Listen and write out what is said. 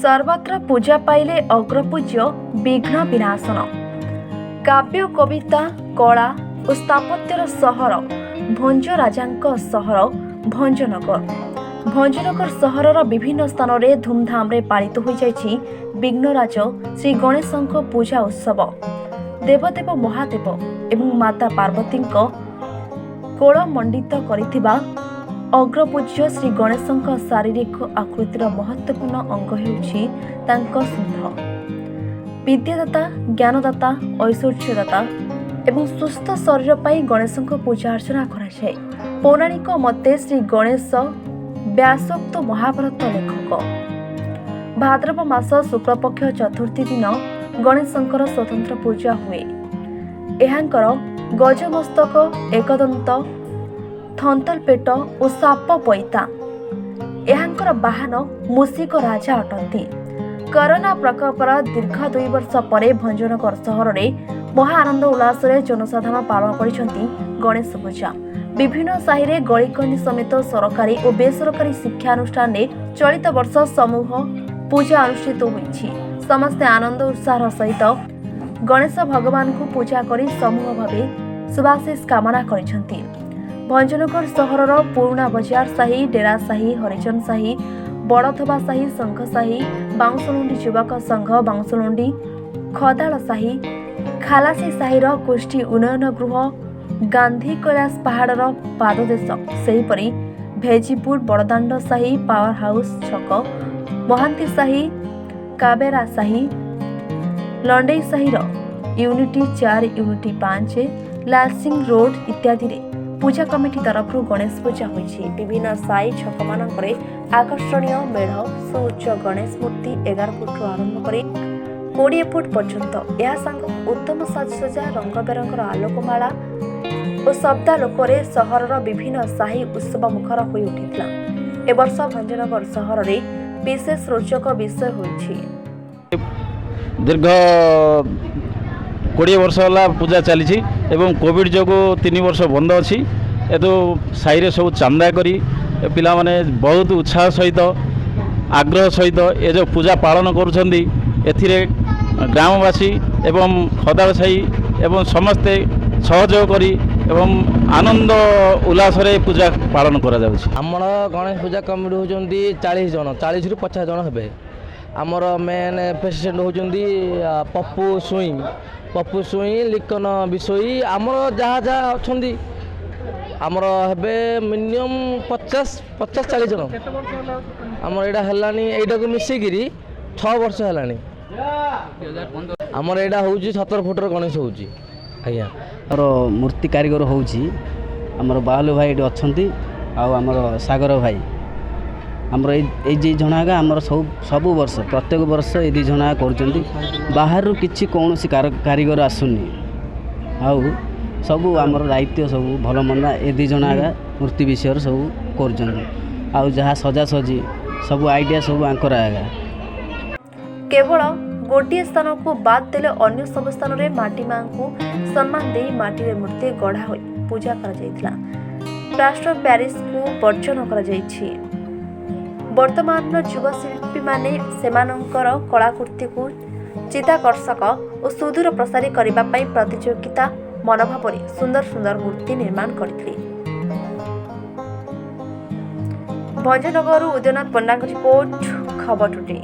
ସର୍ବତ୍ର ପୂଜା ପାଇଲେ ଅଗ୍ରପୂଜ୍ୟ ବିଘ୍ନ ବିନାଶନ। କାବ୍ୟ, କବିତା, କଳା ଓ ସ୍ଥାପତ୍ୟର ସହର ଭଞ୍ଜ ରାଜାଙ୍କ ସହର ଭଞ୍ଜନଗର। ଭଞ୍ଜନଗର ସହରର ବିଭିନ୍ନ ସ୍ଥାନରେ ଧୁମଧାମରେ ପାଳିତ ହୋଇଯାଇଛି ବିଘ୍ନରାଜ ଶ୍ରୀ ଗଣେଶଙ୍କ ପୂଜା ଉତ୍ସବ। ଦେବଦେବ ମହାଦେବ ଏବଂ ମାତା ପାର୍ବତୀଙ୍କ କୋଳମଣ୍ଡିତ କରିଥିବା ଅଗ୍ରପୂଜ୍ୟ ଶ୍ରୀ ଗଣେଶଙ୍କ ଶାରୀରିକ ଆକୃତିର ମହତ୍ତ୍ୱପୂର୍ଣ୍ଣ ଅଙ୍ଗ ହେଉଛି ତାଙ୍କ ଶୁଣ୍ଢ। ବିଦ୍ୟାଦାତା, ଜ୍ଞାନଦାତା, ଐଶ୍ୱର୍ଯ୍ୟଦାତା ଏବଂ ସୁସ୍ଥ ଶରୀର ପାଇଁ ଗଣେଶଙ୍କ ପୂଜା ଅର୍ଚ୍ଚନା କରାଯାଏ। ପୌରାଣିକ ମତେ ଶ୍ରୀ ଗଣେଶ ବ୍ୟାସୋକ୍ତ ମହାଭାରତ ଲେଖକ। ଭାଦ୍ରବ ମାସ ଶୁକ୍ଳପକ୍ଷ ଚତୁର୍ଥୀ ଦିନ ଗଣେଶଙ୍କର ସ୍ୱତନ୍ତ୍ର ପୂଜା ହୁଏ। ଏହାଙ୍କର ଗଜମସ୍ତକ, ଏକଦନ୍ତ, ଥନ୍ତଲ ପେଟ ଓ ସାପ ପଇତା। ଏହାଙ୍କର ବାହନ ମୂଷିକ ରାଜା ଅଟନ୍ତି। କରୋନା ପ୍ରକୋପର ଦୀର୍ଘ 2 ବର୍ଷ ପରେ ଭଞ୍ଜନଗର ସହରରେ ମହା ଆନନ୍ଦ ଉଲ୍ଲାସରେ ଜନସାଧାରଣ ପାଳନ କରିଛନ୍ତି ଗଣେଶ ପୂଜା। ବିଭିନ୍ନ ସାହିରେ, ଗଳିକନ୍ଦି ସମେତ ସରକାରୀ ଓ ବେସରକାରୀ ଶିକ୍ଷାନୁଷ୍ଠାନରେ ଚଳିତ ବର୍ଷ ସମୂହ ପୂଜା ଅନୁଷ୍ଠିତ ହୋଇଛି। ସମସ୍ତେ ଆନନ୍ଦ ଉତ୍ସାହର ସହିତ ଗଣେଶ ଭଗବାନଙ୍କୁ ପୂଜା କରି ସମୂହ ଭାବେ ଶୁଭାଶିଷ କାମନା କରିଛନ୍ତି। ଭଞ୍ଜନଗର ସହରର ପୁରୁଣା ବଜାର ସାହି, ଡେରା ସାହି, ହରିଜନ ସାହି, ବଡ଼ଧୋବା ସାହି, ଶଙ୍ଖ ସାହି, ବାଉଁଶଲୁଣ୍ଡି ଯୁବକ ସଂଘ, ବାଉଁଶଲୁଣ୍ଡି ଖଦାଳ ସାହି, ଖାଲାସୀ ସାହିର ଗୋଷ୍ଠୀ ଉନ୍ନୟନ ଗୃହ, ଗାନ୍ଧୀ କୈଳାସ ପାହାଡ଼ର ପାଦଦେଶ, ସେହିପରି ଭେଜିପୁର, ବଡ଼ଦାଣ୍ଡ ସାହି, ପାୱାର ହାଉସ୍ ଛକ, ମହାନ୍ତି ସାହି, କାବେରା ସାହି, ଲଣ୍ଡେଇ ସାହିର ୟୁନିଟ୍ 4, ୟୁନିଟ୍ 5, ଲାଲସିଂ ରୋଡ୍ ଇତ୍ୟାଦିରେ ପୂଜା କମିଟି ତରଫରୁ ଗଣେଶ ପୂଜା ହୋଇଛି। ବିଭିନ୍ନ ସାହି ଛକମାନଙ୍କରେ ଆକର୍ଷଣୀୟ ମେଢ଼, ସୁଉଚ୍ଚ ଗଣେଶ ମୂର୍ତ୍ତି 11 ଫୁଟରୁ ଆରମ୍ଭ କରି 20 ଫୁଟ ପର୍ଯ୍ୟନ୍ତ। ଏହା ସାଙ୍ଗକୁ ଉତ୍ତମ ସାଜସଜ୍ଜା, ରଙ୍ଗ ବେରଙ୍ଗର ଆଲୋକମାଳା ଓ ଶବ୍ଦାଲୋକରେ ସହରର ବିଭିନ୍ନ ସାହି ଉତ୍ସବ ମୁଖର ହୋଇ ଉଠିଥିଲା। ଏବର୍ଷ ଭଞ୍ଜନଗର ସହରରେ ବିଶେଷ ରୋଚକ ବିଷୟ ହୋଇଛି। ଦୀର୍ଘ 20 ବର୍ଷ ହେଲା ପୂଜା ଚାଲିଛି ଏବଂ କୋଭିଡ଼ ଯୋଗୁଁ 3 ବର୍ଷ ବନ୍ଦ ଅଛି। ଏତୁ ସାହିରେ ସବୁ ଚାନ୍ଦା କରି ଏ ପିଲାମାନେ ବହୁତ ଉତ୍ସାହ ସହିତ, ଆଗ୍ରହ ସହିତ ଏ ଯେଉଁ ପୂଜା ପାଳନ କରୁଛନ୍ତି, ଏଥିରେ ଗ୍ରାମବାସୀ ଏବଂ ଖଦାଳ ସାହି ଏବଂ ସମସ୍ତେ ସହଯୋଗ କରି ଏବଂ ଆନନ୍ଦ ଉଲ୍ଲାସରେ ପୂଜା ପାଳନ କରାଯାଉଛି। ଆମର ଗଣେଶ ପୂଜା କମିଟି ହେଉଛନ୍ତି 40 ଜଣ, 40ରୁ 50 ଜଣ ହେବେ। ଆମର ମେନ୍ ପ୍ରେସିଡେଣ୍ଟ ହେଉଛନ୍ତି ପପୁ ସୁଇଁ, ପପୁ ସୁଇଁ, ଲିକନ ବିଷୋଇ। ଆମର ଯାହା ଯାହା ଅଛନ୍ତି, ଆମର ହେବେ ମିନିମମ୍ 50, 50 40 ଜଣ। ଆମର ଏଇଟା ହେଲାଣି, ଏଇଟାକୁ ମିଶିକିରି 6 ବର୍ଷ ହେଲାଣି। ଆମର ଏଇଟା ହେଉଛି 17 ଫୁଟର ଗଣେଶ ହେଉଛି ଆଜ୍ଞା। ଆମର ମୂର୍ତ୍ତି କାରିଗର ହେଉଛି ଆମର ବାହାଲୁ ଭାଇ ଏଠି ଅଛନ୍ତି ଆଉ ଆମର ସାଗର ଭାଇ। ଆମର ଏଇ ଦୁଇ ଜଣ ଆଗା ଆମର ସବୁ ସବୁ ବର୍ଷ, ପ୍ରତ୍ୟେକ ବର୍ଷ ଏଇ ଦୁଇ ଜଣ ଆଗା କରୁଛନ୍ତି। ବାହାରରୁ କିଛି କୌଣସି କାରିଗର ଆସୁନି। ଆଉ ସବୁ ଆମର ଦାୟିତ୍ୱ, ସବୁ ଭଲ ମନ୍ଦ ଏ ଦୁଇ ଜଣ ଆଗା ମୂର୍ତ୍ତି ବିଷୟରେ ସବୁ କରୁଛନ୍ତି। ଆଉ ଯାହା ସଜାସଜି ସବୁ ଆଇଡ଼ିଆ ସବୁ ଆଙ୍କର ଆଗା। କେବଳ ଗୋଟିଏ ସ୍ଥାନକୁ ବାଦ୍ ଦେଲେ ଅନ୍ୟ ସବୁ ସ୍ଥାନରେ ମାଟି ମାଙ୍କୁ ସମ୍ମାନ ଦେଇ ମାଟିରେ ମୂର୍ତ୍ତି ଗଢ଼ା ହୋଇ ପୂଜା କରାଯାଇଥିଲା। ପ୍ଲାଷ୍ଟର ପ୍ୟାରିସକୁ ବର୍ଜନ କରାଯାଇଛି। ବର୍ତ୍ତମାନର ଯୁବଶିଳ୍ପୀମାନେ ସେମାନଙ୍କର କଳାକୃତିକୁ ଚିତ୍ତାକର୍ଷକ ଓ ସୁଦୂର ପ୍ରସାରୀ କରିବା ପାଇଁ ପ୍ରତିଯୋଗିତା ମନୋଭାବରେ ସୁନ୍ଦର ସୁନ୍ଦର ମୂର୍ତ୍ତି ନିର୍ମାଣ କରିଥିଲେ। ଭଞ୍ଜନଗରରୁ ଉଦୟନାଥ ପଣ୍ଡାଙ୍କ ରିପୋର୍ଟ, ଖବର ଟୁଡେ।